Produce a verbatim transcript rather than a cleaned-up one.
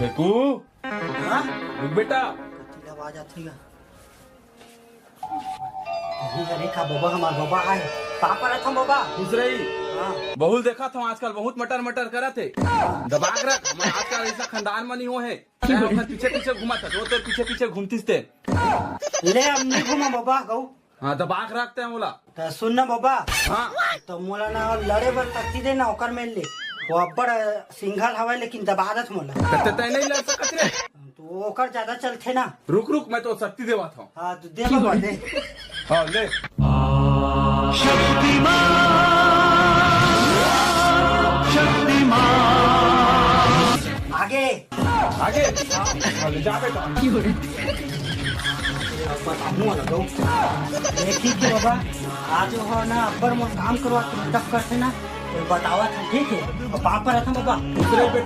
देखू। हाँ? रुक बेटा। कति आवाज आथे गा? अरे, अरे, का बाबा, हमार बाबा आए। पाँव परत हँव बाबा। खुश रही। हाँ। बहू ल देखत हँव आजकल बहुत मटर मटर करत हे। दबा के रख, हमर आजकल अइसा खानदान म नइ होए हे। तैं ओकर पीछे पीछे घूमत हस, वो तोर पीछे पीछे घूमतिस ते। ले, अब नइ घूमँव बाबा, कहूँ। हाँ, दबा के रख तैं ओला। त सुन ना बाबा। हाँ। त मोला ना लड़े बर शक्ति दे ना, ओकर मेर ले। वो अब्बड़ सिंघल हवय, लेकिन दबा देथे मोला। त तैं नइ लड़ सकत रे। त ओकर ज्यादा चलथे ना। रुक, रुक, मैं तोला शक्ति देवाथँव। हाँ, त दे बाबा, दे। हाँ, ले। शक्तिमान, शक्तिमान। आगे। आगे? हाँ, ले जा बेटा। बताहूँ अलग हो। देखी कि बाबा, आज वो ना अब्बड़ मोर काम करवा के टप करथे ना, तो बतावत हँव, ठीक हे? अउ पाँव परत हँव बाबा। खुश रह बेटा,